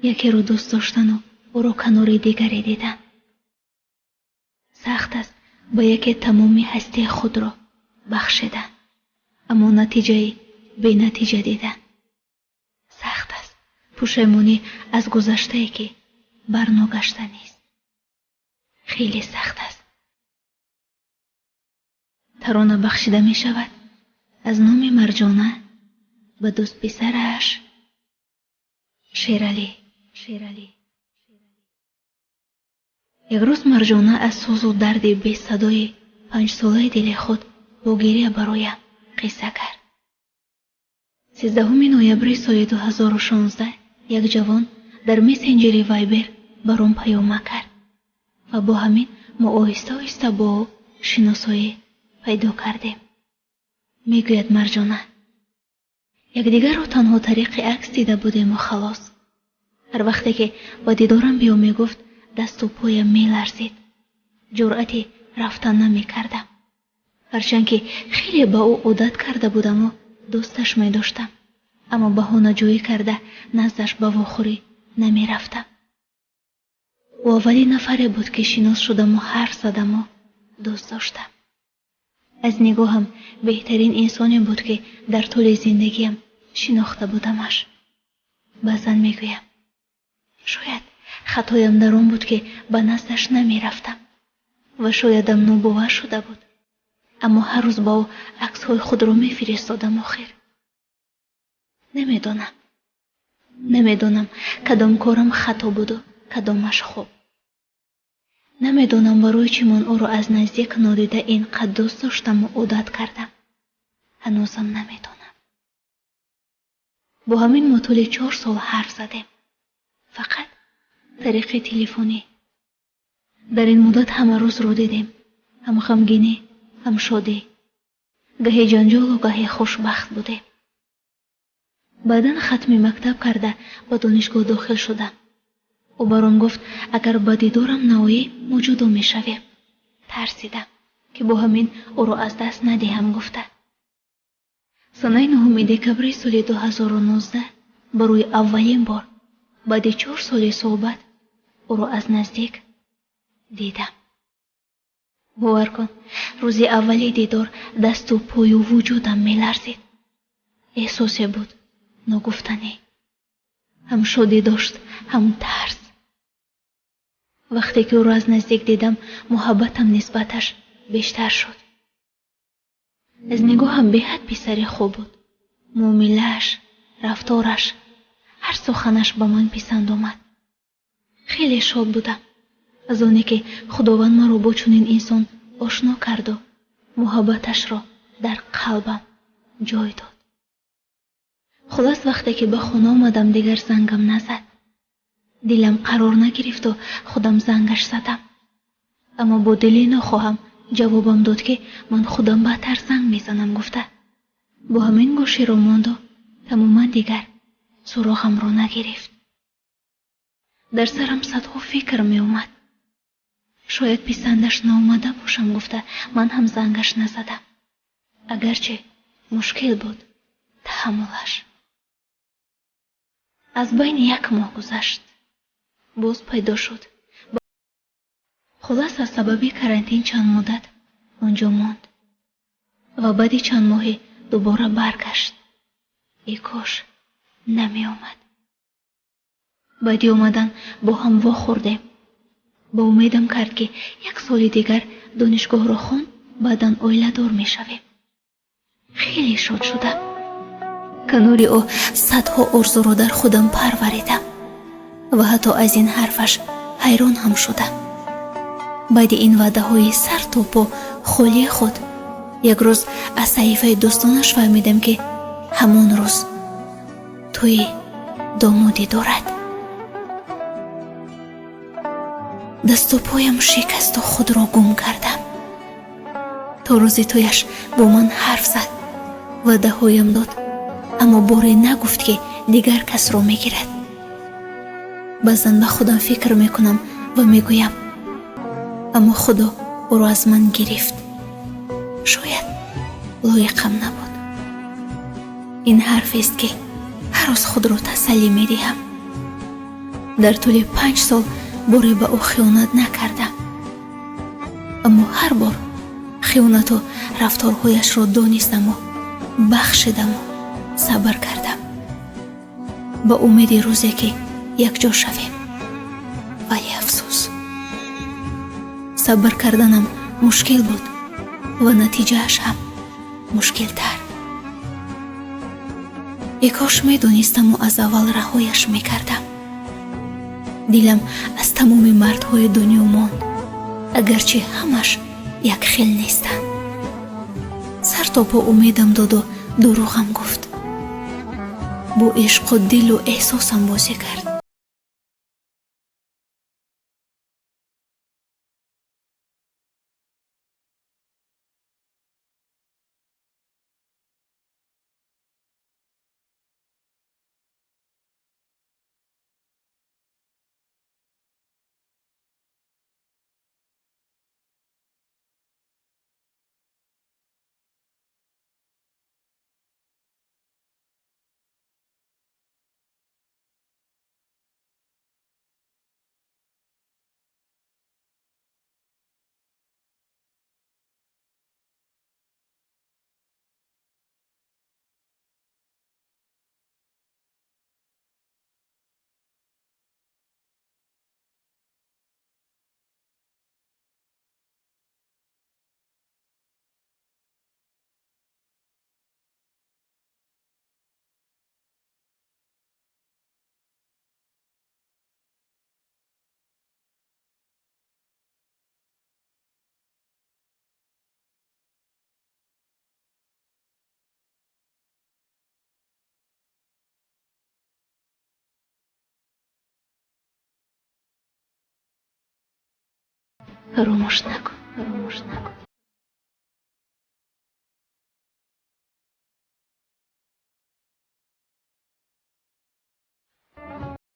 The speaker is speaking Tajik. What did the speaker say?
Якеро дӯст доштану ӯро канори дигаре дидан. Сахт аст ба яке тамоми ҳастии худро бахшидан, аммо натиҷаи бенатиҷа дидан. Сахт аст пушаймонӣ аз гузаштае, ки барногашта нест. Хеле сахт аст. Тарона бахшида мешавад аз номи Марҷона ба дӯстписараш Шералӣ. Шералӣ. Як рӯз Марҷона аз сӯзу дарди бесадои панҷсолаи дили худ бо гиря бароям қисса кард. 13 ноябри соли 2016 як ҷавон дар мессенҷери Вайбер баром паёма кард ва бо ҳамин мо оҳиста-оҳиста бо ӯ шиносоӣ пайдо кардем. Мегӯяд Марҷона. Якдигарро танҳо тариқи акс дида будему халос. Ҳар вақте ки ба дидорам биё мегуфт, дасту поям меларзид. Ҷуръати рафтан намекардам. Ҳарчанд ки хеле ба ӯ одат карда будаму дӯсташ медоштам, аммо баҳонаҷӯӣ карда наздаш ба вохӯрӣ намерафтам. Ӯ аввалин нафаре буд, ки шинос шудаму ҳарф задаму дӯст доштам. Аз нигоҳам беҳтарин инсоне буд, ки дар тӯли зиндагиам шинохта будамаш. Баъзан мегӯям, шояд хатоям дар он буд, ки ба наздаш намерафтам ва шоядам нобовар шуда буд, аммо ҳар рӯз ба ӯ аксҳои худро мефиристодам. Охир намедонам кадом корам хато буду кадомаш хуб. Намедонам, барои чӣ ман ӯро аз наздик нодида ин қад дӯст доштаму одат кардам. Ҳанӯзам намедонам. Бо ҳамин мо тӯли 4 сол ҳарф задем, фақат тариқи телефонӣ. Дар ин муддат ҳама рӯзро дидем, ҳам ғамгинӣ, ҳам шодӣ, гаҳе ҷанҷолу гаҳе хушбахт будем. Баъдан хатми мактаб карда, ба донишгоҳ дохил шудам. Ӯ баром гуфт, агар ба дидорам наоӣ, мо ҷудо мешавем. Тарсидам, ки бо ҳамин ӯро аз даст надиҳам гуфта. Санаи 9 декабри соли 2019 барои аввалин бор баъди 4 соли суҳбат ӯро аз наздик дидам. Бовар кун, рӯзи аввали дидор дасту пою вуҷудам меларзид. Эҳсосе буд ногуфтанӣ. Ҳам шодӣ дошт, ҳам тарс. Вақте ки ӯро аз наздик дидам, муҳаббатам нисбаташ бештар шуд. Аз нигоҳам беҳад писари хуб буд. Муомилааш, рафтораш, ҳар суханаш ба ман писанд омад. Хеле шод будам аз оне, ки Худованд маро бо чунин инсон ошно карду муҳаббаташро дар қалбам ҷой дод. Хулас, вақте ки ба хона омадам, дигар зангам назад. Дилам қарор нагирифту худам зангаш задам, аммо бо дили нохоҳам ҷавобам дод, ки ман худам баъдтар занг мезанам гуфта. Бо ҳамин гӯширо монду тамоман дигар суроғамро нагирифт. Дар сарам садҳо фикр меомад. Шояд писандаш наомада бошам гуфта, ман ҳам зангаш назадам, агарчи мушкил буд таҳаммулаш. Аз байни як моҳ гузашт, боз пайдо шуд. Хулас, аз сабаби карантин чанд муддат он ҷо монд ва баъди чанд моҳе дубора баргашт. Э кош намеомад. Баъди омадан бо ҳам вохӯрдем. Ба умедам кард, ки як соли дигар донишгоҳро хон, баъдан оиладор мешавем. Хеле шод шудам. Канори ӯ садҳо орзуро дар худам парваридам ва ҳатто аз ин ҳарфаш ҳайрон ҳам шудам. Баъди ин ваъдаҳои сар то по холии худ, як рӯз аз саҳифаи дӯстонаш фаҳмидам, ки ҳамон рӯз тӯи домодӣ дорад. Дасту поям шикасту худро гум кардам. То рӯзи тӯяш бо ман ҳарф зад, ваъдаҳоям дод, аммо боре нагуфт, ки дигар касро мегирад. Баъзан ба худам фикр мекунам ва мегӯям, аммо Худо ӯро аз ман гирифт, шояд лоиқам набуд. Ин ҳарфест, ки ҳар рӯз худро тасаллӣ медиҳам. Дар тӯли 5 сол боре ба ӯ хиёнат накардам. Аммо ҳар бор хиёнату рафторҳояшро донистаму бахшидаму сабр кардам. Ба умеди рӯзе ки якҷо шавем. Вале афсӯс, сабр карданам мушкил буд ва натиҷааш ҳам мушкилтар. Э кош медонистаму аз аввал раҳояш мекардам. Дилам аз тамоми мардҳои дунё монд, агарчи ҳамаш як хел нестанд. Сар то по умедам доду дурӯғам гуфт. Бо ишқу дилу эҳсосам бозӣ кард. Фаромӯш накун, фаромӯш накун.